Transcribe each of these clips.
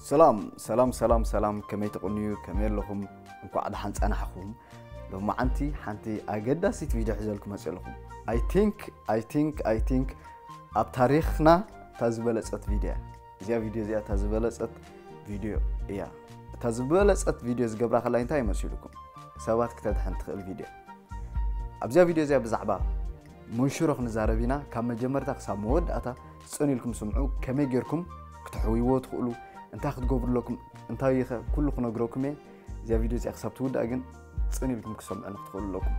ሰላም ሰላም ሰላም ሰላም፣ ከመይ ትቕንዩ? ከመይ ኣለኹም? እንኳዕ ደሓን ጸናሕኹም። ሎማዓንቲ ሓንቲ ኣገዳሲት ቪድዮ ሒዘልኩም መጽእ ኣለኹም። I think I think I think ኣብ ታሪኽና እታ ዝበለጸት ቪድዮ እያ። እዚኣ ቪድዮ እዚኣ እታ ዝበለጸት ቪድዮ እያ። እታ ዝበለጸት ቪድዮ ዝገብራ ከላይ እንታይ ይመስልኩም? ሰባት ክተድሕን ትኽእል ቪድዮ። ኣብዚኣ ቪድዮ እዚኣ ብዛዕባ መንሽሮ ክንዛረብ ኢና። ካብ መጀመርታ ክሳብ መወዳእታ ጽን ኢልኩም ስምዑ። ከመይ ጌርኩም ክትሕውይዎ ትኽእሉ፣ እንታይ ክትገብሩ ኣለኩም፣ እንታይ ኢኸ ኩሉ ክነግረኩም እየ። እዚኣ ቪድዮ እዚኣ ክሳብ ትውዳእ ግን ጽን ኢልኩም ክሰምዑ ክትኽእሉ ኣለኩም።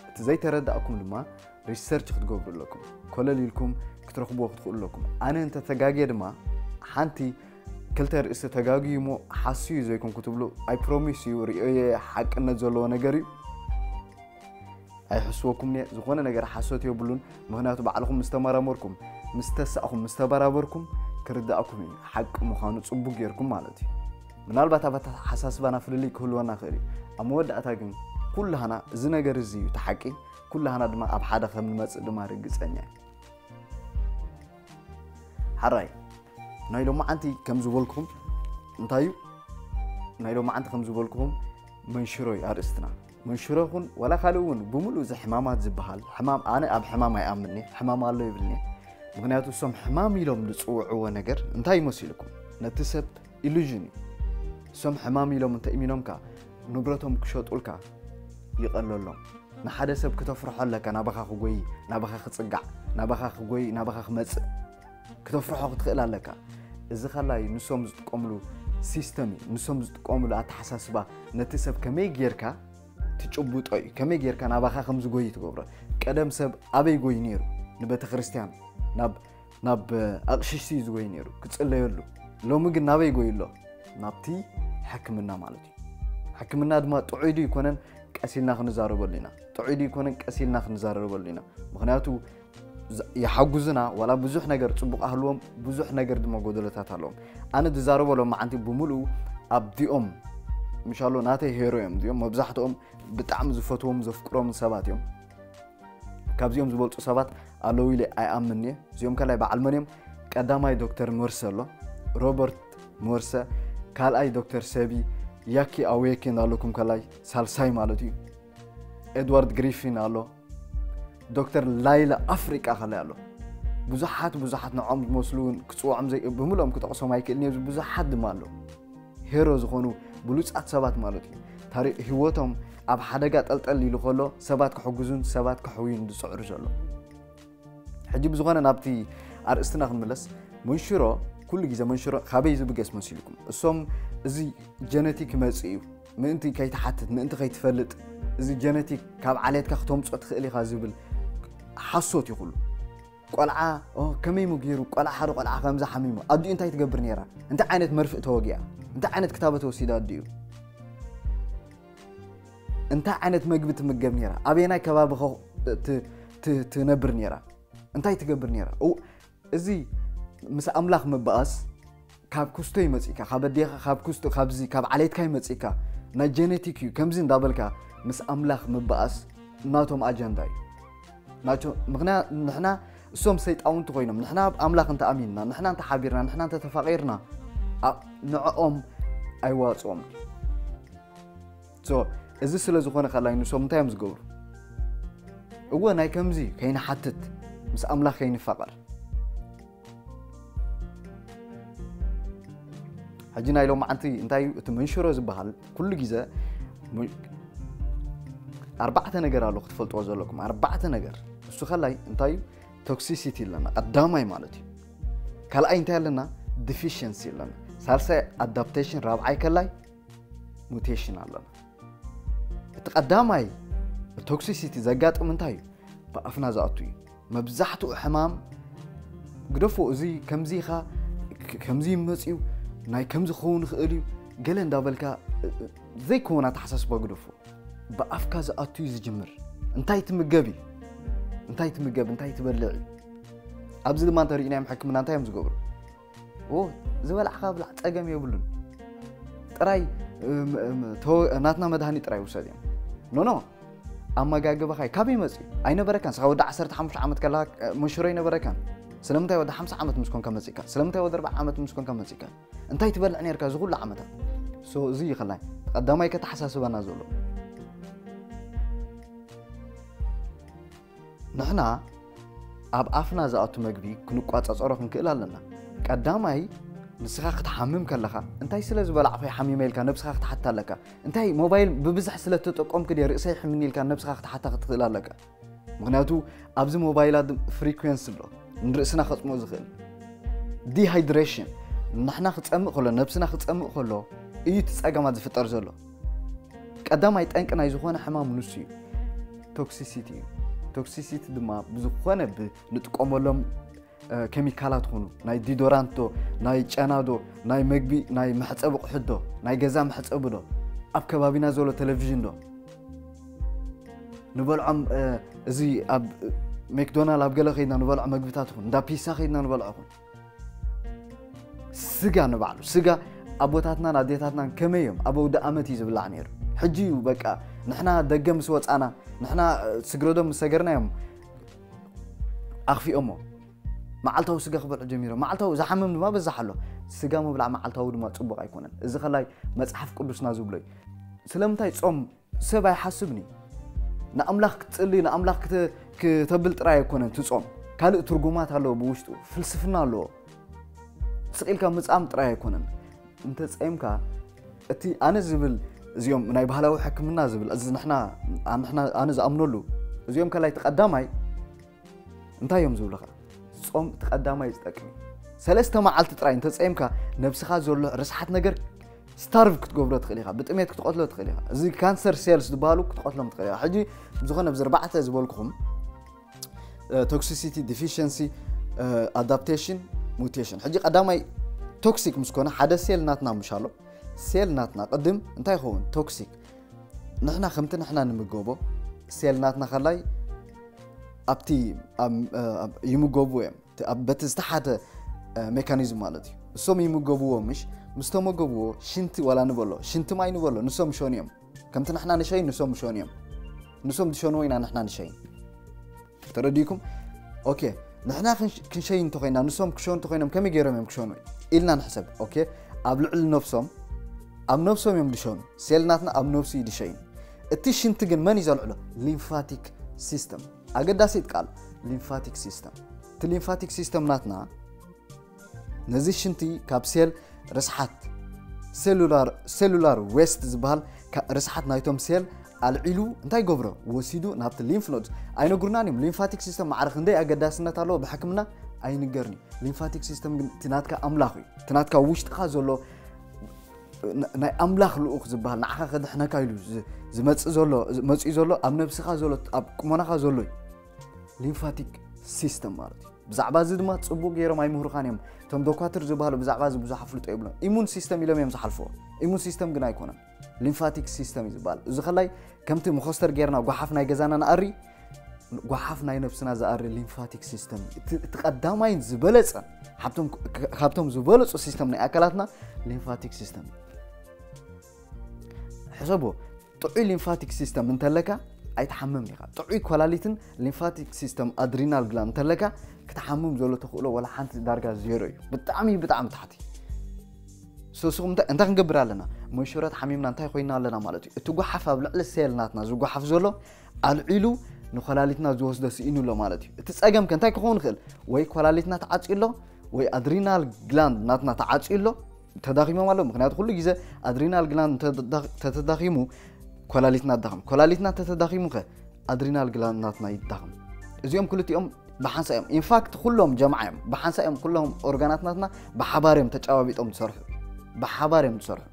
እቲ ዘይተረዳእኩም ድማ ሪሰርች ክትገብሩ ኣለኩም። ኮለል ኢልኩም ክትረኽብዎ ክትኽእሉ ኣለኩም። ኣነ እንተተጋግየ ድማ ሓንቲ ክልተ ርእሲ ተጋግዩ እሞ ሓስዩ ዘይኮንኩ ትብሉ፣ I promise you፣ ርእዮ እየ፣ ሓቅነት ዘለዎ ነገር እዩ። ኣይሕስወኩም እየ፣ ዝኾነ ነገር ሓሶት የብሉን። ምኽንያቱ ባዕልኹም ምስ ተመራመርኩም፣ ምስ ተሳእኹም፣ ምስ ተበራበርኩም ክርዳእኩም እዩ። ሓቂ ምዃኑ ጽቡቅ ጌርኩም ማለት እዩ። ምናልባት ኣብ ኣተሓሳስባና ፍልልይ ክህልወና ይኽእል እዩ። ኣብ መወዳእታ ግን ኩላህና እዚ ነገር እዚ እዩ እቲ ሓቂ፣ ኩላህና ድማ ኣብ ሓደ ከም ንመጽእ ድማ ርግጸኛ እዩ። ሓራይ ናይ ሎማዓንቲ ከም ዝበልኩም እንታይ እዩ? ናይ ሎማዓንቲ ከም ዝበልኩም መንሽሮ እዩ ኣርእስትና። መንሽሮ ኹን ዋላ ካልእ እውን ብምሉእ እዚ ሕማማት ዝበሃል ሕማም፣ ኣነ ኣብ ሕማም ኣይኣምንኒ፣ ሕማም ኣሎ ይብልኒ። ምኽንያቱ እሶም ሕማም ኢሎም ዝፅውዕዎ ነገር እንታይ ይመስልኩም? ነቲ ሰብ ኢሉዥን እዩ። እሶም ሕማም ኢሎም እንተ እሚኖምካ ንብረቶም ክሸጡልካ ይቐለሎም። ንሓደ ሰብ ክተፍርሖ ኣለካ፣ ናባኻ ክጎይ፣ ናባኻ ክጽጋዕ፣ ናባኻ ክጎይ፣ ናባኻ ክመጽእ ክተፍርሖ ክትኽእል ኣለካ። እዚ ኸላይ ንሶም ዝጥቀምሉ ሲስተም እዩ፣ ንሶም ዝጥቀምሉ ኣተሓሳስባ ነቲ ሰብ ከመይ ጌርካ ትጭብጦ እዩ፣ ከመይ ጌርካ ናባኻ ከም ዝጎይ ትገብሮ። ቀደም ሰብ ኣበይ ጎይ ነይሩ? ንቤተ ክርስቲያን፣ ናብ ናብ ኣቕሽሽቲ እዩ ዝጎይ ነይሩ ክጽለየሉ። ሎሚ ግን ናበይ ጎይ ኣሎ? ናብቲ ሕክምና ማለት እዩ። ሕክምና ድማ ጥዑይ ድዩ ይኮነን ቀሲልና ክንዛረበሉ ኢና። ጥዑይ ድዩ ይኮነን ቀሲልና ክንዛረበሉ ኢና። ምኽንያቱ ዝ- ይሓጉዝና፣ ዋላ ብዙሕ ነገር ጽቡቕ ኣህልዎም፣ ብዙሕ ነገር ድማ ጎደሎታት ኣለዎም። ኣነ ዝዛረቦ ሎማዓንቲ ብምሉኡ ኣብዚኦም ምሻሎ ናተይ ሄሮ እዮም። እዚኦም መብዛሕትኦም ብጣዕሚ ዝፈትዎም ዘፍቅሮምን ሰባት እዮም። ካብዚኦም ዝበልጹ ሰባት ኣለዉ ኢለ ኣይኣምን እየ። እዚኦም ከላይ በዓል መን እዮም? ቀዳማይ ዶክተር ሞርሰ ኣሎ፣ ሮበርት ሞርሰ፣ ካልኣይ ዶክተር ሰቢ፣ ያኪ ኣዌኪን ኣለኩም ከላይ፣ ሳልሳይ ማለት እዩ። ኤድዋርድ ግሪፊን ኣሎ፣ ዶክተር ላይለ ኣፍሪቃ ከላይ ኣሎ። ብዙሓት ብዙሓት ንዖም ዝመስሉ እውን ክጽውዖም ዘይ ብምልኦም ክጠቕሶም ኣይክእልን እየ። ብዙሓት ድማ ኣለዉ። ሄሮ ዝኾኑ ብሉጻት ሰባት ማለት እዩ። ታሪ- ህይወቶም ኣብ ሓደጋ ጠልጠል ኢሉ ከሎ ሰባት ክሕግዙን ሰባት ክሕውዩን ዝጽዕሩ ዘሎ። ሕጂ ብዝኾነ ናብቲ ኣርእስትና ክንምለስ፣ መንሽሮ ኩሉ ግዜ መንሽሮ ካበይ ዝብገስ መሲልኩም? እሶም እዚ ጀነቲክ ይመጽእ እዩ ምእንቲ ከይትሓትት ምእንቲ ከይትፈልጥ፣ እዚ ጀነቲክ ካብ ዓሌትካ ክተምጾ ትኽእል ኢኻ ዝብል ሓሶት እዩ ኩሉ። ቆልዓ ኦ፣ ከመይ ሙ ገይሩ ቆልዓ ሓደ ቆልዓ ከምዚ ሓሚሙ ኣዲኡ እንታይ ትገብር ነይራ? እንታይ ዓይነት መርፍእ ተወጊኣ? እንታይ ዓይነት ክታበት ወሲዳ ኣዲኡ? እንታይ ዓይነት መግቢ ትምገብ ነይራ? ኣበየናይ ከባቢ ኸ ት- ት- ትነብር ነይራ? እንታይ ትገብር ነይራ? እው፣ እዚ ምስ ኣምላኽ ምበኣስ ካብ ኩስቶ ይመጽእካ፣ ካብ ኣዴኻ፣ ካብ ኩስቶ፣ ካብዚ ካብ ዓሌትካ ይመጽእካ፣ ናይ ጀነቲክ እዩ ከምዚ እንዳበልካ ምስ ኣምላኽ ምበኣስ ናቶም ኣጀንዳ እዩ። ናቸው ምኽንያት ንሕና እሶም ሰይጣውንቲ ኮይኖም ንሕና ኣብ ኣምላኽ እንተ ኣሚንና ንሕና እንተ ሓቢርና ንሕና እንተ ተፋቒርና ኣ- ንዕኦም ኣይዋፅኦም። So እዚ ስለ ዝኾነ ከላይ ንሶም እንታይ እዮም ዝገብሩ? እወ ናይ ከምዚ ከይንሓትት ምስ ኣምላኽ ከይንፋቐር። ሕጂ ናይ ሎማዓንቲ እንታይ እዩ እቲ መንሽሮ ዝበሃል? ኩሉ ግዜ ሙ- ኣርባዕተ ነገር ኣሎ ክትፈልጥዎ ዘለኩም። ኣርባዕተ ነገር። እሱ ከላይ እንታይ እዩ? ቶክሲሲቲ ኣለና ቀዳማይ ማለት እዩ። ካልኣይ እንታይ ኣለና? ዲፊሽንሲ ኣለና። ሳልሳይ ኣዳፕቴሽን፣ ራብዓይ ከላይ ሙቴሽን ኣለና። እቲ ቀዳማይ ቶክሲሲቲ ዘጋጥም እንታይ እዩ? ብኣፍና ዝኣቱ እዩ። መብዛሕትኡ ሕማም ግደፎ፣ እዚ ከምዚ ኢኻ፣ ክ- ከምዚ ይመጽ እዩ፣ ናይ ከምዚ ክኸውን ይኽእል እዩ፣ ገለ እንዳበልካ እ- እ- ዘይከውን ኣተሓሳስባ ግደፎ። ብኣፍካ ዝኣቱ እዩ ዝጅምር። እንታይ ትምገብ እዩ? እንታይ ትምገብ፣ እንታይ ትበልዕ እዩ? ኣብዚ ድማ እንተሪእናዮም ሕክምና እንታይ እዮም ዝገብሩ? ኦ ዝበላዕካ ብላዕ ጸገም የብሉን። ጥራይ እም- እም- ተወ- ናትና መድሃኒት ጥራይ ውሰድ እዮም። ኖኖ፣ ኣመጋግባኻ እዩ። ካበይ መጽኡ? ኣይነበረካን። ስኻ ወዲ ዓሰርተ ሓሙሽተ ዓመት ከለኻ እ፣ መንሽሮ ኣይነበረካን። ስለምንታይ ወዲ ሓምሳ ዓመት ምስ ኮንካ መጺካ? ስለምንታይ ወዲ ኣርባዓ ዓመት ምስ ኮንካ መጺካ? እንታይ ትበልዕ ነርካ እዚ ኩሉ ዓመታት? So እዚ ይኸላይ ቀዳማይ ከተሓሳስበና ዘሎ። ንሕና ኣብ ኣፍና ዝኣቱ መግቢ ክንቋጻጸሮ ክንክእል ኣለና። ቀዳማይ ንስኻ ክትሓምም ከለኻ እንታይ ስለ ዝበላዕኹ ሓሚመ ኢልካ ነብስኻ ክትሓታ ኣለካ። እንታይ ሞባይል ብብዝሕ ስለ ተጠቆምክ ድየ ርእሰይ ሕምኒ ኢልካ ነብስኻ ክትሓታ ክትክእል ኣለካ። ምክንያቱ ኣብዚ ሞባይላት ፍሪኩንስ ኣሎ፣ ንርእስና ከጽምኦ ዝኽእል ዲሃይድሬሽን። ንሕና ክጸምእ ከሎ፣ ነብስና ክጸምእ ከሎ እዩ እቲ ጸገማት ዝፍጠር ዘሎ። ቀዳማይ ጠንቂ ናይ ዝኾነ ሕማም ንሱ እዩ፣ ቶክሲሲቲ እዩ። ቶክሲሲቲ ድማ ብዝኾነ ብ- ንጥቀመሎም እ፣ ኬሚካላት ኾኑ ናይ ዲዶራንት ዶ፣ ናይ ጨና ዶ፣ ናይ መግቢ ናይ መሕፀቢ ቁሑት ዶ፣ ናይ ገዛ መሕፀቢ ዶ፣ ኣብ ከባቢና ዘሎ ቴሌቪዥን ዶ፣ ንበልዖም እ፣ እዚ ኣብ ሜክዶናል ኣብ ገለ ከይድና ንበልዖ መግብታት ኹን እንዳ ፒሳ ከይድና ንበልዖ ኹን ስጋ ንባዕሉ ስጋ ኣቦታትናን ኣዴታትናን ከመይ እዮም ኣብ ኣውደ ኣመት እዩ ዝብላዕ ነይሩ። ሕጂ እዩ በቃ ንሕና ደገ ምስ ወፃና ንሕና እ፣ ስግረዶም ምስ ሰገርና እዮም ኣኽፊኦሞ። መዓልታዊ ስጋ ክበልዑ ጀሚሮም። መዓልታዊ ዝሓምም ድማ በዛሕ ኣሎ። ስጋ ምብላዕ መዓልታዊ ድማ ጽቡቕ ኣይኮነን። እዚ ከላይ መጽሓፍ ቅዱስና ዝብሎ እዩ። ስለምንታይ ጾም ሰብ ኣይሓስብን እዩ። ንኣምላኽ ክትጽሊ ንኣምላኽ ክተ- ክተብል ጥራይ ኣይኮነን እቲ ጾም። ካልእ ትርጉማት ኣለዎ ብውሽጡ ፍልስፍና ኣለዎ። ስቕ ኢልካ ምጻም ጥራይ ኣይኮነን። እንተ ጸይምካ እቲ ኣነ ዝብል እዚኦም ናይ ባህላዊ ሕክምና ዝብል እዚ ንሕና ንሕና ኣነ ዝኣምነሉ እዚኦም ከላይ እቲ ቀዳማይ እንታይ እዮም ዝብሉኻ? ጾም እቲ ቀዳማይ ዝጠቅም እዩ። ሰለስተ መዓልቲ ጥራይ እንተጸይምካ ነብስኻ ዘሎ ርስሓት ነገር ስታርቭ ክትገብሮ ትኽእል ኢኻ፣ ብጥሜት ክትቐትሎ ትኽእል ኢኻ። እዚ ካንሰር ሴልስ ዝበሃሉ ክትቐትሎም ትኽእል ኢኻ። ሕጂ ብዝኾነ ኣብዚ ኣርባዕተ ዝበልኩኹም ቶክሲሲቲ ዲፊሽንሲ ኣዳፕቴሽን ሙቴሽን። ሕጂ ቀዳማይ ቶክሲክ ምስ ኮነ ሓደ ሴል ናትና ምሽ ኣሎ። ሴል ናትና ቅድም እንታይ ይኸውን? ቶክሲክ። ንሕና ከምቲ ንሕና ንምገቦ ሴል ናትና ከላይ ኣብቲ ኣብ- ኣብ- ይምገቡ እዮም። እቲ ኣብ- በቲ ዝተሓተ እ፣ ሜካኒዝም ማለት እዩ። እሶም ይምገብዎ ምሽ ምስ ተመገብዎ ሽንቲ ዋላ ንበሎ ሽንቲ ማይ ንበሎ ንሶም ሸኑ እዮም። ከምቲ ንሕና ንሸይን ንሶም ሸኑ እዮም። ንሶም ዝሸንዎ ኢና ንሕና ንሸይን። ተረዲእኩም? ኦኬ ንሕና ክንሽ- ክንሸይን እንተኮይና ንሶም ክሸኑ እንተኮይኖም ከመይ ገይሮም እዮም ክሸኑ ኢልና ንሕሰብ። ኦኬ ኣብ ልዕሊ ነብሶም ኣብ ነብሶም እዮም ድሸኑ። ሴል ናትና ኣብ ነብሱ እዩ ድሸይን። እቲ ሽንቲ ግን መን እዩ ዘልዕሎ? ሊምፋቲክ ሲስተም። ኣገዳሲት ቃል ሊምፋቲክ ሲስተም። እቲ ሊምፋቲክ ሲስተም ናትና ነዚ ሽንቲ ካብ ሴል ርስሓት ሴሉላር ሴሉላር ዌስት ዝበሃል ካ- ርስሓት ናይቶም ሴል ኣልዒሉ እንታይ ገብሮ? ወሲዱ ናብቲ ሊምፍ ኖድ። ኣይነግሩናን እዮም። ሊምፋቲክ ሲስተም ማዕረ ክንደይ ኣገዳስነት ኣለዎ ብሕክምና ኣይንገርን እዩ። ሊምፋቲክ ሲስተም ግን እቲ ናትካ ኣምላኽ እዩ። እቲ ናትካ ውሽጥኻ ዘሎ ን- ናይ ኣምላኽ ልኡኽ ዝበሃል ንዓኻ ከድሕነካ ኢሉ ዝ- ዝመጽእ ዘሎ መጽኡ ዘሎ ኣብ ነብስኻ ዘሎ ኣብ ቁመናኻ ዘሎ እዩ። ሊምፋቲክ ሲስተም ማለት እዩ። ብዛዕባ እዚ ድማ ጽቡቅ ገይሮም ኣይምህሩኻን እዮም። እቶም ዶኳትር ዝበሃሉ ብዛዕባ እዚ ብዙሕ ኣፍልጦ የብሎም። ኢሙን ሲስተም ኢሎም እዮም ዝሓልፍዎ። ኢሙን ሲስተም ግን ኣይኮነን። ሊምፋቲክ ሲስተም እዩ ዝበሃል። እዚ ከላይ ከምቲ መኾስተር ጌርና ጓሓፍ ናይ ገዛና ንኣሪ ጓሓፍ ናይ ነብስና ዝኣሪ ሊምፋቲክ ሲስተም እዩ። እቲ እቲ ቀዳማይን ዝበለጸን ካብቶም ካብቶም ዝበለጹ ሲስተም ናይ ኣካላትና ሊምፋቲክ ሲስተም እዩ። ሕሰቦ ጥዑይ ሊምፋቲክ ሲስተም እንተለካ ኣይትሓምም ኢኻ። ጥዑይ ኮላሊትን ሊምፋቲክ ሲስተም ኣድሪናል ግላንድ እንተለካ ክትሓምም ዘሎ ተኽእሎ ወላ ሓንቲ ዳርጋ ዜሮ እዩ። ብጣዕሚ ብጣዕሚ ታሕቲ። ሶስኹም እንታይ እንታይ ክንገብር ኣለና? መንሽሮ ተሓሚምና እንታይ ኮይና ኣለና ማለት እዩ። እቲ ጓሓፍ ኣብ ልዕሊ ሴል ናትና ዝጓሓፍ ዘሎ ኣልዒሉ ንኮላሊትና ዝወስዶ ስኢኑ ኣሎ ማለት እዩ። እቲ ጸገም ከ እንታይ ክኸውን ይኽእል? ወይ ኮላሊትና ተዓጽዩ ኣሎ ወይ ኣድሪናል ግላንድ ናትና ተዓጽዩ ኣሎ። ተዳኺሞም ኣለዉ። ምክንያቱ ኩሉ ግዜ ኣድሪናል ግላንድ እንተ- ተተዳኺሙ ኮላሊትና ትዳኸም። ኮላሊትና እንተተዳኺሙ ከ ኣድሪናል ግላንድ ናትና ይዳኸም። እዚኦም ክልቲኦም ብሓንሳ እዮም። ኢንፋክት ኩሎም ጀምዓ እዮም። ብሓንሳ እዮም ኩሎም ኦርጋናት ናትና ብሓባር እዮም ተጫባቢጦም ዝሰርሑ። ብሓባር እዮም ዝሰርሑ።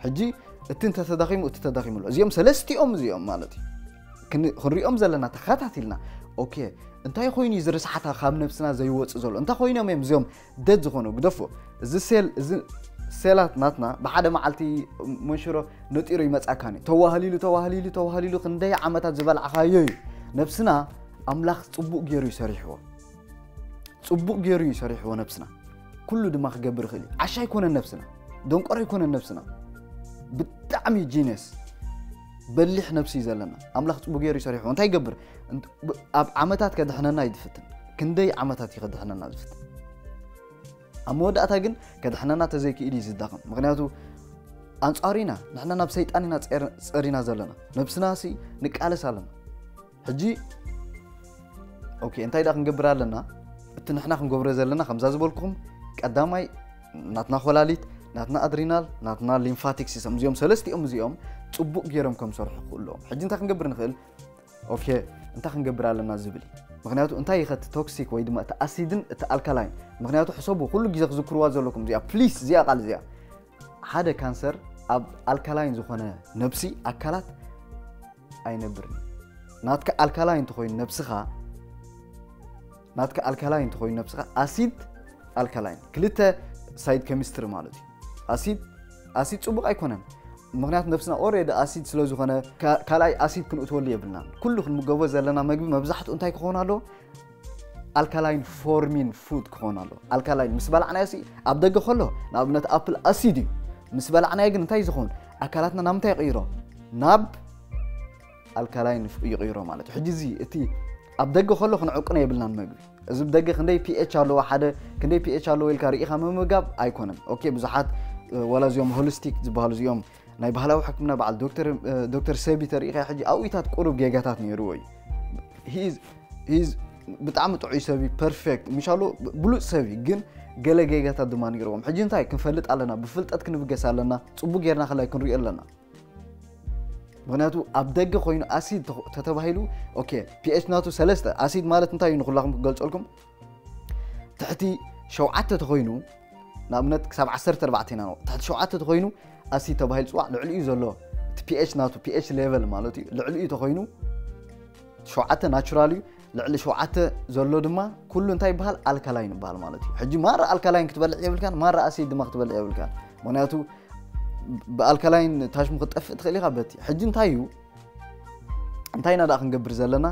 ሕጂ እቲ እንተተዳኺሙ እቲ ተዳኺሙ ኣሎ። እዚኦም ሰለስቲኦም እዚኦም ማለት እዩ። ክን- ክንሪኦም ዘለና ተኸታቲልና ኦኬ እንታይ ኮይኑ እዩ ዝርስሓታ ካብ ነብስና ዘይወፅእ ዘሎ እንታይ ኮይኖም እዮም እዚኦም ደድ ዝኾኑ ግደፎ። እዚ ሴል እዚ ሴላት ናትና ብሓደ መዓልቲ መንሽሮ ነጢሩ ይመፃካን እዩ። ተዋህሊሉ ተዋህሊሉ ተዋህሊሉ ክንደይ ዓመታት ዝበላዕኻዮ እዩ። ነብስና ኣምላኽ ፅቡቕ ገይሩ እዩ ሰሪሕዎ። ፅቡቕ ገይሩ እዩ ሰሪሕዎ ነብስና። ኩሉ ድማ ክገብር ይኽእል እዩ። ዓሻ ኣይኮነን ነብስና። ደንቆሮ ኣይኮነን ነብስና። ብጣዕሚ ጂነስ በሊሕ ነብሲ እዩ ዘለና። ኣምላኽ ፅቡቕ ገይሩ እዩ ሰሪሕዎ። እንታይ ይገብር? እንት- ብ- ኣብ ዓመታት ከድሕነና እዩ ዝፍትን። ክንደይ ዓመታት እዩ ከድሕነና ዝፍትን። ኣብ መወዳእታ ግን ከድሕነና ተዘይክእል እዩ ዝዳኸም። ምክንያቱ ኣንጻሩ ኢና፣ ንሕና ናብ ሰይጣን ኢና ጸር- ጸሪና ዘለና። ነብስና ሲ ንቃለስ ኣለና። ሕጂ ኦኬ፣ እንታይ ደኣ ክንገብር ኣለና? እቲ ንሕና ክንገብሮ ዘለና ከምዛ ዝበልኩኹም፣ ቀዳማይ ናትና ኮላሊት፣ ናትና ኣድሪናል፣ ናትና ሊምፋቲክ ሲስተም፣ እዚኦም ሰለስቲኦም እዚኦም ጽቡቕ ገይሮም ከም ሰርሑ ክኽእሉ ኣለዎም። ሕጂ እንታይ ክንገብር ንኽእል? ኦኬ፣ እንታይ ክንገብር ኣለና ዝብል እዩ። ምክንያቱ እንታይ ይኸቲ ቶክሲክ ወይ ድማ እቲ ኣሲድን እቲ ኣልካላይን? ምክንያቱ ሕሰቡ፣ ኩሉ ግዜ ክዝክርዋ ዘለኩም እዚኣ፣ ፕሊስ፣ እዚኣ ቃል እዚኣ፣ ሓደ ካንሰር ኣብ ኣልካላይን ዝኾነ ነብሲ ኣካላት ኣይነብርን። ናትካ ኣልካላይን እንተኾይኑ ነብስኻ፣ ናትካ ኣልካላይን እንተኾይኑ ነብስኻ፣ ኣሲድ ኣልካላይን፣ ክልተ ሳይድ ኬሚስትሪ ማለት እዩ። ኣሲድ ኣሲድ ጽቡቕ ኣይኮነን። ምክንያቱ ነብስና ኦሬዲ ኣሲድ ስለ ዝኾነ፣ ካ- ካልኣይ ኣሲድ ክንእትወሉ የብልናን። ኩሉ ክንምገቦ ዘለና መግቢ መብዛሕትኡ እንታይ ክኸውን ኣለዎ? ኣልካላይን ፎርሚን ፉድ ክኾን ኣሎ። ኣልካላይን ምስ በላዕናዮ ሲ ኣብ ደገ ከሎ፣ ንኣብነት ኣፕል ኣሲድ እዩ። ምስ በላዕናዮ ግን እንታይ ዝኸውን? ኣካላትና ናብ ምንታይ ይቕይሮ? ናብ ኣልካላይን ይቕይሮ ማለት እዩ። ሕጂ እዚ እቲ ኣብ ደገ ከሎ ክንዕቅኖ የብልናን መግቢ። እዚ ብደገ ክንደይ ፒኤች ኣለዎ፣ ሓደ ክንደይ ፒኤች ኣለዎ ኢልካ ርኢኻ ምምጋብ ኣይኮነን። ኦኬ፣ ብዙሓት እ፣ ዋላ እዚኦም ሆሊስቲክ ዝበሃሉ እዚኦም ናይ ባህላዊ ሕክምና በዓል ዶክተር እ፣ ዶክተር ሰቢ ተሪኢኻ ሕጂ ኣብኡታት ቁሩብ ጌጋታት ነይርዎ እዩ። He is- he is ብጣዕሚ ጥዑይ ሰብ እዩ፣ ፐርፌክት ምሻሉ ብሉፅ ሰብ እዩ፣ ግን ገለ ጌጋታት ድማ ነይርዎም። ሕጂ እንታይ ክንፈልጥ ኣለና፣ ብፍልጠት ክንብገስ ኣለና፣ ፅቡቅ ጌርና ከላይ ክንሪኦ ኣለና። ምክንያቱ ኣብ ደገ ኮይኑ ኣሲድ ተተባሂሉ፣ ኦኬ፣ ፒኤች ናቱ ሰለስተ፣ ኣሲድ ማለት እንታይ እዩ ንኩላኹም ክገልፀልኩም፣ ትሕቲ ሸውዓተ ተኮይኑ፣ ንኣብነት ክሳብ ዓሰርተ ኣርባዕተ ኢና ንወ- ትሕቲ ሸውዓተ ተኮይኑ ኣሲድ ተባሂሉ ፅዋዕ፣ ልዕሊኡ ዘሎ እቲ ፒኤች ናቱ፣ ፒኤች ሌቨል ማለት እዩ፣ ልዕሊኡ ተኮይኑ ሸውዓተ ናቹራል እዩ፣ ልዕሊ ሸውዓተ ዘሎ ድማ ኩሉ እንታይ ይበሃል? ኣልካላይን ይበሃል ማለት እዩ። ሕጂ ማራ ኣልካላይን ክትበልዕ የብልካን፣ ማራ ኣሲድ ድማ ክትበልዕ የብልካን። ምክንያቱ ብኣልካላይን ታሽሙ ክትጠፍእ ትኽእል ኢኻ በቲ። ሕጂ እንታይ እዩ? እንታይ ኢና ደኣ ክንገብር ዘለና?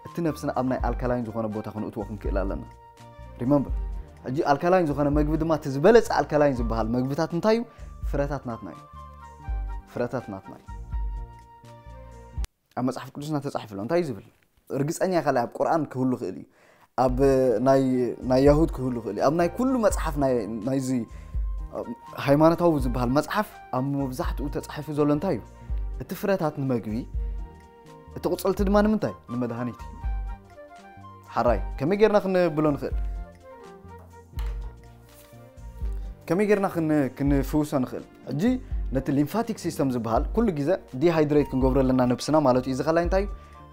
እቲ ነብስና ኣብ ናይ ኣልካላይን ዝኾነ ቦታ ክንእትዎ ክንክእል ኣለና። ሪመምበር፣ ሕጂ ኣልካላይን ዝኾነ መግቢ ድማ እቲ ዝበለጸ ኣልካላይን ዝበሃል መግብታት እንታይ እዩ? ፍረታት ናትና እዩ። ፍረታት ናትና እዩ። ኣብ መጽሓፍ ቅዱስና ተጻሒፉ ኣሎ። እንታይ እዩ ዝብል? ርግጸኛ ኢኻ፣ ኣብ ቁርኣን ክህሉ ክእል እዩ። ኣብ ናይ ናይ ያሁድ ክህሉ ክእል እዩ። ኣብ ናይ ኩሉ መጽሓፍ ናይ ናይዚ ሃይማኖታዊ ዝበሃል መጽሓፍ ኣብ መብዛሕትኡ ተጻሒፉ ዘሎ እንታይ እዩ? እቲ ፍረታት ንመግቢ፣ እቲ ቁጽልቲ ድማ ንምንታይ? ንመድሃኒት እዩ። ሓራይ ከመይ ጌርና ክንብሎ ንኽእል? ከመይ ጌርና ክን- ክንፍውሶ ንኽእል? ሕጂ ነቲ ሊምፋቲክ ሲስተም ዝበሃል ኩሉ ግዜ ዲሃይድሬት ክንገብሮ ኣለና ነብስና ማለት እዩ። እዚ ከላይ እንታይ እዩ?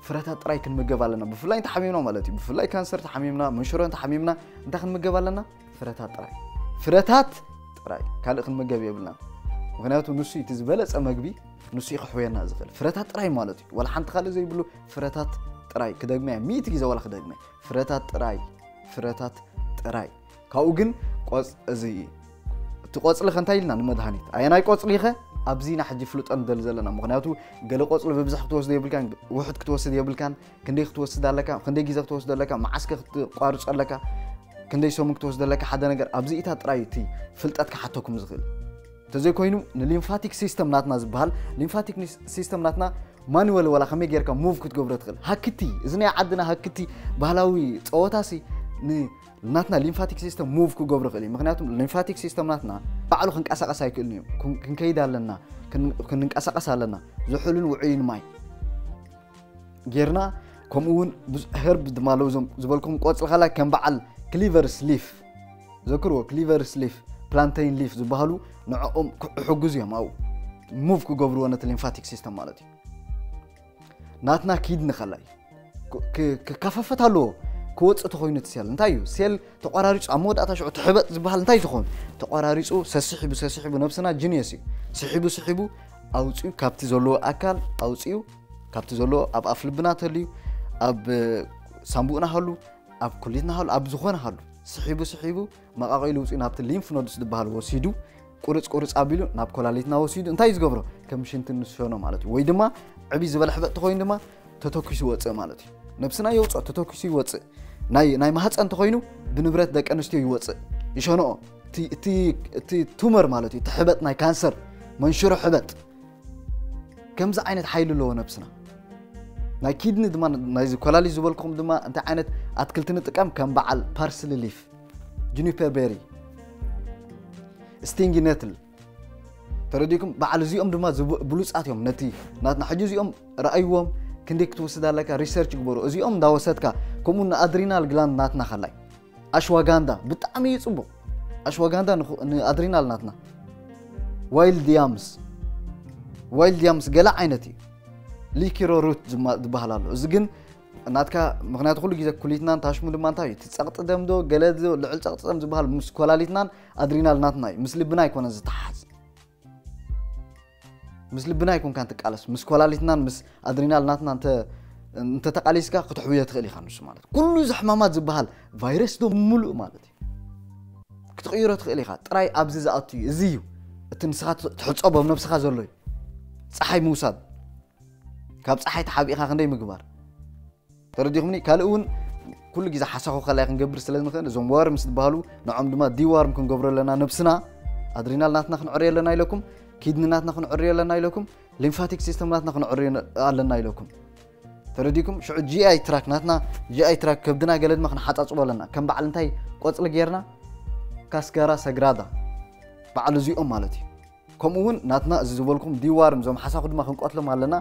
ፍረታት ጥራይ ክንምገብ ኣለና። ብፍላይ እንተሓሚምና ማለት እዩ። ብፍላይ ካንሰር ተሓሚምና፣ መንሽሮ እንተሓሚምና እንታይ ክንምገብ ኣለና? ፍረታት ጥራይ። ፍረታት ጥራይ። ካልእ ክንምገብ የብልናን። ምክንያቱ ንሱ እቲ ዝበለጸ መግቢ ንሱ እዩ ክሕውየና ዝኽእል። ፍረታት ጥራይ ማለት እዩ። ዋላ ሓንቲ ካልእ ዘይብሉ ፍረታት ጥራይ። ክደግመያ ሚእቲ ግዜ ዋላ ክደግመ። ፍረታት ጥራይ። ፍረታት ጥራይ። ካብኡ ግን ቆጽ- እዚ እቲ ቆጽሊ ከ እንታይ ኢልና ንመድሃኒት ኣየናይ ቆጽሊ ከ? ኣብዚ ኢና ሕጂ ፍልጦ ንደሊ ዘለና። ምክንያቱ ገለ ቆጽሊ ብብዝሕ ክትወስዶ የብልካን፣ ውሑድ ክትወስድ የብልካን። ክንደይ ክትወስድ ኣለካ፣ ክንደይ ግዜ ክትወስድ ኣለካ፣ መዓስከ ክትቋርጾ ኣለካ፣ ክንደይ ሰሙን ክትወስድ ኣለካ። ሓደ ነገር ኣብዚ ኢታ ጥራይ እቲ ፍልጠት ክሓተኩም ዝኽእል። እንተዘይኮይኑ ንሊምፋቲክ ሲስተም ናትና ዝበሃል፣ ሊምፋቲክ ሲስተም ናትና ማኑዋል ዋላ ከመይ ጌርካ ሙቭ ክትገብሮ ትኽእል። ሃክቲ፣ እዚ ናይ ዓድና ሃክቲ ባህላዊ ጸወታሲ ን ናትና ሊምፋቲክ ሲስተም ሙቭ ክገብሮ ክእል እዩ። ምክንያቱ ሊምፋቲክ ሲስተም ናትና ባዕሉ ክንቀሳቀስ ኣይክእልን እዩ። ክን- ክንከይድ ኣለና፣ ክን- ክንንቀሳቀስ ኣለና። ዝሑልን ውዑይን ማይ ጌርና፣ ከምኡ እውን ብዙ- ሄርብ ድማ ኣለዉ፣ እዞም ዝበልኩም ቆጽሊ ከላይ ከም በዓል ክሊቨርስ ሊፍ፣ ዘክርዎ፣ ክሊቨርስ ሊፍ፣ ፕላንተይን ሊፍ ዝበሃሉ ንዕኦም ክሕግዙ እዮም ኣብኡ ሙቭ ክገብርዎ ነቲ ሊምፋቲክ ሲስተም ማለት እዩ። ናትና ኪድኒ ከላይ ክ- ክ- ክከፋፈት ኣለዎ። ክወፅእ ተኮይኑ እቲ ሴል እንታይ እዩ? ሴል ተቋራሪፁ ኣብ መወዳእታ ሽዑ ትሕበጥ ዝበሃል እንታይ ዝኸውን? ተቋራሪፁ ሰሲሒቡ ሰሲሒቡ፣ ነብስና ጂኒየስ እዩ። ስሒቡ ስሒቡ ኣውፅኡ፣ ካብቲ ዘለዎ ኣካል ኣውፅኡ፣ ካብቲ ዘለዎ ኣብ ኣፍ ልብና ተልዩ፣ ኣብ ሳምቡእና ሃሉ፣ ኣብ ኩሊትና ሃሉ፣ ኣብ ዝኾነ ሃሉ ስሒቡ ስሒቡ መቃቂሉ ውፅኡ ናብቲ ሊምፍ ኖድስ ዝበሃል ወሲዱ፣ ቁርፅ ቁርፅ ኣቢሉ ናብ ኮላሊትና ወሲዱ እንታይ እዩ ዝገብሮ? ከም ሽንቲ ንሸኖ ማለት እዩ። ወይ ድማ ዕብይ ዝበለ ሕበጥ ተኮይኑ ድማ ተተኪሱ ይወፅእ ማለት እዩ። ነብስና የውፅኦ፣ ተተኪሱ ይወፅእ። ናይ ናይ ማህፀን ተኮይኑ ብንብረት ደቂ ኣንስትዮ ይወፅእ፣ ይሸንኦ። እቲ- እቲ- እቲ ቱመር ማለት እዩ፣ እቲ ሕበጥ ናይ ካንሰር መንሽሮ ሕበጥ። ከምዚ ዓይነት ሓይሊ ኣለዎ ነብስና። ናይ ኪድኒ ድማ ናይዚ ኮላሊት ዝበልኩም ድማ እንታይ ዓይነት ኣትክልቲ ንጥቀም? ከም በዓል ፓርስሊ ሊፍ፣ ጁኒፐር ቤሪ፣ ስቲንጊ ነትል ተረዲኩም። በዓል እዚኦም ድማ ብሉፃት እዮም። ነቲ ናትና ሕጂ እዚኦም ረኣይዎም፣ ክንደይ ክትወስድ ኣለካ፣ ሪሰርች ግበሩ። እዚኦም እንዳወሰድካ ከምኡ ንኣድሪናል ግላንድ ናትና ከላይ ኣሽዋጋንዳ ብጣዕሚ እዩ ፅቡቕ። ኣሽዋጋንዳ ንኣድሪናል ናትና። ዋይልድ ያምስ፣ ዋይልድ ያምስ ገለ ዓይነት እዩ። ሊኪሮ ሩት ዝበሃል ኣሎ። እዚ ግን ናትካ፣ ምክንያቱ ኩሉ ግዜ ኩሊትናን ታሽሙ ድማ እንታይ እዩ፣ እቲ ፀቕጢ ደም ዶ ገለ ልዕል ፀቕጢ ደም ዝበሃል ምስ ኮላሊትናን ኣድሪናል ናትና እዩ፣ ምስ ልብና ኣይኮነን ዝተሓዝ። ምስ ልብና ኣይኮንካ እንትቃለስ፣ ምስ ኮላሊትናን ምስ ኣድሪናል ናትና እንተተቃሊስካ ክትሕውዮ ትኽእል ኢኻ። ንሱ ማለት ኩሉ እዚ ሕማማት ዝበሃል ቫይረስ ዶ ሙሉእ ማለት እዩ ክትቕይሮ ትኽእል ኢኻ። ጥራይ ኣብዚ ዝኣቱ እዩ። እዚ እዩ እቲ ንስኻ ትሕፀቦ ኣብ ነብስኻ ዘሎ እዩ። ፀሓይ ምውሳድ፣ ካብ ፀሓይ ተሓቢእኻ ክንደይ ምግባር፣ ተረዲኹምኒ? ካልእ እውን ኩሉ ግዜ ሓሳኹ ከላይ ክንገብር ስለ ንኽእል እዞም ዋርምስ ዝበሃሉ ንዖም ድማ ዲዋርም ክንገብሮ ኣለና። ነብስና ኣድሪናል ናትና ክንዕርዮ ኣለና ኢለኩም፣ ኪድኒ ናትና ክንዕርዮ ኣለና ኢለኩም፣ ሊምፋቲክ ሲስተም ናትና ክንዕርዮ ኣለና ኢለኩም። ተረዲኩም? ሽዑ ጂኣይ ትራክ ናትና፣ ጂኣይ ትራክ ከብድና ገለ ድማ ክንሓፃፅቦ ኣለና። ከም በዓል እንታይ ቆፅሊ ጌርና፣ ካስጋራ ሰግራዳ፣ በዓል እዚኦም ማለት እዩ። ከምኡ እውን ናትና እዚ ዝበልኩም ዲዋርም እዞም ሓሳኹ ድማ ክንቆትሎም ኣለና።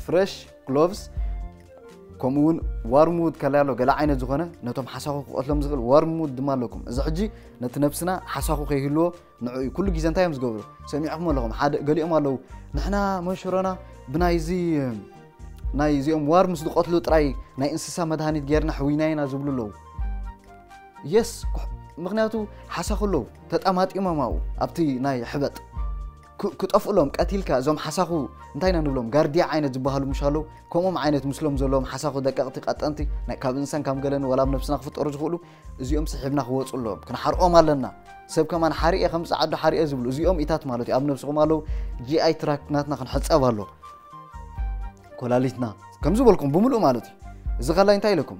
ፍረሽ ግሎቭስ፣ ከምኡ እውን ዋርምውድ ከላይ ኣሎ ገለ ዓይነት ዝኾነ ነቶም ሓሳኹ ክቆትሎም ዝኽእል ዋርምውድ ድማ ኣለኩም። እዚ ሕጂ ነቲ ነብስና ሓሳኹ ከይህልዎ ንዑ እዩ። ኩሉ ግዜ እንታይ እዮም ዝገብሩ? ሰሚዕኹም ኣለኹም፣ ሓደ ገሊኦም ኣለዉ፣ ንሕና መንሽሮና ብናይዚ ናይ እዚኦም ዋርምስ ዝቆትሉ ጥራይ ናይ እንስሳ መድሃኒት ጌርና ሕዊና ኢና ዝብሉ ኣለዉ። የስ፣ ምክንያቱ ሓሳኹ ኣለዉ ተጠማጢሞም ኣብኡ ኣብቲ ናይ ሕበጥ ክጠፍኡሎም ቀቲልካ። እዞም ሓሳኹ እንታይ ኢና ንብሎም? ጋርዲያ ዓይነት ዝበሃሉ ምሽ ኣለዉ። ከምኦም ዓይነት ምስሎም ዘለዎም ሓሳኹ ደቀቕቲ ቀጠንቲ፣ ካብ እንሰን ካብ ገለን ወላ ኣብ ነብስና ክፍጠሩ ዝኽእሉ፣ እዚኦም ስሒብና ክወፁ ኣለዎም። ክንሓርኦም ኣለና። ሰብ ከማን ሓሪኤ ከም ፃዓዱ ሓሪኤ ዝብሉ እዚኦም ኢታት ማለት እዩ። ኣብ ነብስኹም ኣለዉ። ጂኣይ ትራክት ናትና ክንሕፀብ ኣሎ። ኮላሊትና ከም ዝበልኩም ብምሉእ ማለት እዩ። እዚ ከላይ እንታይ ኢለኩም?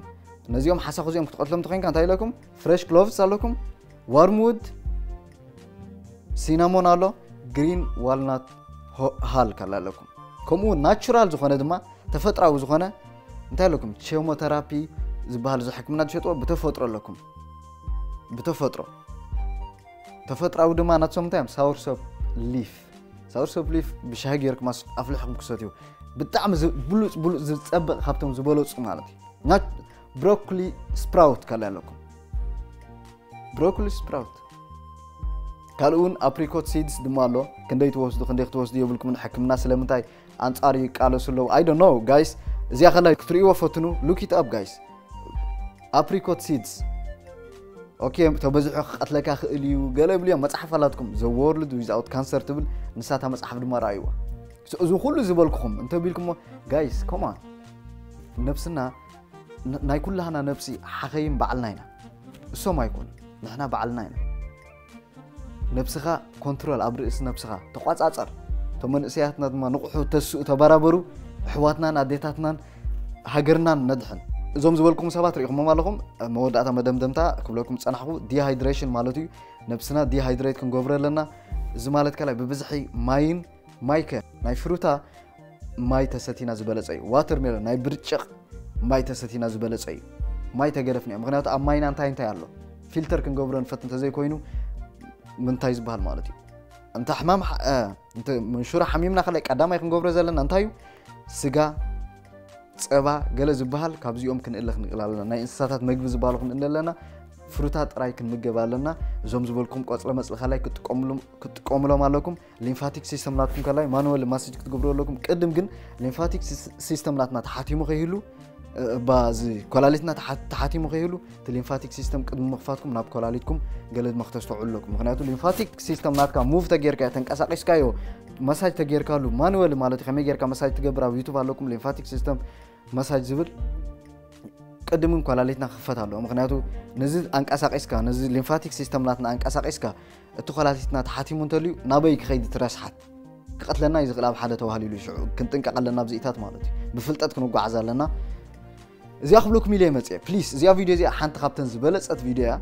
ነዚኦም ሓሳኹ እዚኦም ክትቀትሎም ተኮይንካ እንታይ ኢለኩም? ፍሬሽ ግሎቭስ ኣለኩም፣ ዋርምውድ፣ ሲናሞን ኣሎ፣ ግሪን ዋልናት፣ ሃል ከላ ኣለኩም። ከምኡ ናቹራል ዝኾነ ድማ ተፈጥራዊ ዝኾነ እንታይ ኣለኩም? ኬሞተራፒ ዝበሃል እዚ ሕክምና ዝሸጥዎ ብተፈጥሮ ኣለኩም። ብተፈጥሮ ተፈጥራዊ ድማ ናትሶም እንታይ እዮም? ሳውርሶፕ ሊፍ፣ ሳውርሶፕ ሊፍ ብሻሂ ጌርኩም ኣፍልሕኩም ክሰትዩ ብጣዕሚ ብሉፅ ብሉፅ ዝፀበቕ ካብቶም ዝበለፁ ማለት እዩ። ብሮኮሊ ስፕራውት ካልእ ኣለኩም። ብሮኮሊ ስፕራውት ካልእ እውን ኣፕሪኮት ሲድስ ድማ ኣሎ። ክንደይ ትወስዱ ክንደይ ክትወስዱ የብልኩምን። ሕክምና ስለምንታይ ኣንጻር ይቃለሱ ኣለዉ? I don't know guys። እዚኣ ከላይ ክትርእይዎ ፈትኑ። Look it up guys። ኣፕሪኮት ሲድስ ኦኬ፣ ተበዚሑ ክቐትለካ ክእል እዩ ገለ ይብሉ እዮም። መፅሓፍ ኣላትኩም፣ The World Without Cancer ትብል፣ ንሳታ መፅሓፍ ድማ ረኣይዋ። እዚ ኩሉ ዝበልኩኹም እንተቢልኩሞ ጋይስ ኮማን ነብስና ናይ ኩላህና ነብሲ ሓኸይም ባዕልና ኢና። እሶም ኣይኮኑ፣ ንሕና ባዕልና ኢና። ነብስኻ ኮንትሮል ኣብ ርእሲ ነብስኻ ተቋፃፀር። እቶም መንእሰያትና ድማ ንቑሑ ተስኡ ተበራበሩ። ኣሕዋትናን ኣዴታትናን ሃገርናን ነድሕን። እዞም ዝበልኩም ሰባት ርኢኹሞም ኣለኹም። መወዳእታ መደምደምታ ክብለኩም ዝፀናሕኩ ዲሃይድሬሽን ማለት እዩ። ነብስና ዲሃይድሬት ክንገብሮ ኣለና። እዚ ማለት ከላይ ብብዝሒ ማይን ማይከ ናይ ፍሩታ ማይ ተሰቲና ዝበለፀ እዩ። ዋተር ሜሎን ናይ ብርጭቕ ማይ ተሰቲና ዝበለፀ እዩ። ማይ ተገደፍና እዩ። ምክንያቱ ኣብ ማይና እንታይ እንታይ ኣሎ? ፊልተር ክንገብሮ ንፈት እንተዘይኮይኑ ምንታይ ዝበሃል ማለት እዩ። እንተ ሕማም መንሹራ ሓሚምና ከላይ ቀዳማይ ክንገብሮ ዘለና እንታይ እዩ? ስጋ፣ ፀባ፣ ገለ ዝበሃል ካብዚኦም ክንእለ ክንእል ኣለና። ናይ እንስሳታት መግቢ ዝበሃሉ ክንእል ኣለና። ፍሩታ ጥራይ ክንምገብ ኣለና። እዞም ዝበልኩም ቆፅለ መፅሊ ከላይ ክትጥቀምሎም ኣለኩም። ሊምፋቲክ ሲስተም ናትኩም ከላይ ማኑዋል ማሳጅ ክትገብሩ ኣለኩም። ቅድም ግን ሊምፋቲክ ሲስተም ናትና ተሓቲሙ ከይህሉ እባ እዚ ኮላሊትና ተሓቲሙ ከይህሉ እቲ ሊምፋቲክ ሲስተም ቅድሚ ምኽፋትኩም ናብ ኮላሊትኩም ገለ ድማ ክተስተውዕሉ ኣለኩም። ምክንያቱ ሊምፋቲክ ሲስተም ናትካ ሙቭ ተጌርካ ተንቀሳቂስካዮ መሳጅ ተጌርካሉ ማኑዋል ማለት ከመይ ጌርካ መሳጅ ትገብር ኣብ ዩቱብ ኣለኩም። ሊምፋቲክ ሲስተም መሳጅ ዝብል ቅድምን ኮላሊትና ክኽፈት ኣለዎ። ምክንያቱ ነዚ ኣንቀሳቂስካ ነዚ ሊምፋቲክ ሲስተም ናትና ኣንቀሳቂስካ እቲ ኮላሊትና ተሓቲሙ እንተልዩ ናበይ ክኸይድ እቲ ረስሓት ክቐትለና እዩ ዝኽእል ኣብ ሓደ ተባህሊሉ ሽዑ ክንጥንቀቕ ኣለና። ኣብዚኢታት ማለት እዩ ብፍልጠት ክንጓዓዝ ኣለና። እዚኣ ክብለኩም ኢለ መፅአ ፕሊስ። እዚኣ ቪድዮ እዚኣ ሓንቲ ካብተን ዝበለፀት ቪድዮ እያ።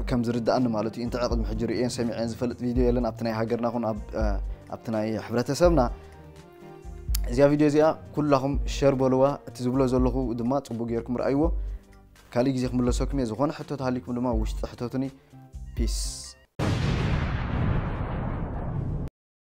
ከም ዝርዳእኒ ማለት እዩ እንተ ቅድሚ ሕጂ ርእየን ሰሚዐን ዝፈልጥ ቪድዮ የለን ኣብቲ ናይ ሃገርና ኹን ኣብቲ ናይ ሕብረተሰብና። እዚኣ ቪድዮ እዚኣ ኩላኹም ሸር በልዋ። እቲ ዝብሎ ዘለኹ ድማ ጽቡቅ ጌርኩም ረኣይዎ። ካልእ ግዜ ክምለሰኩም እየ። ዝኾነ ሕቶ ተሃሊኩም ድማ ውሽጢ ሕተቱኒ። ፒስ።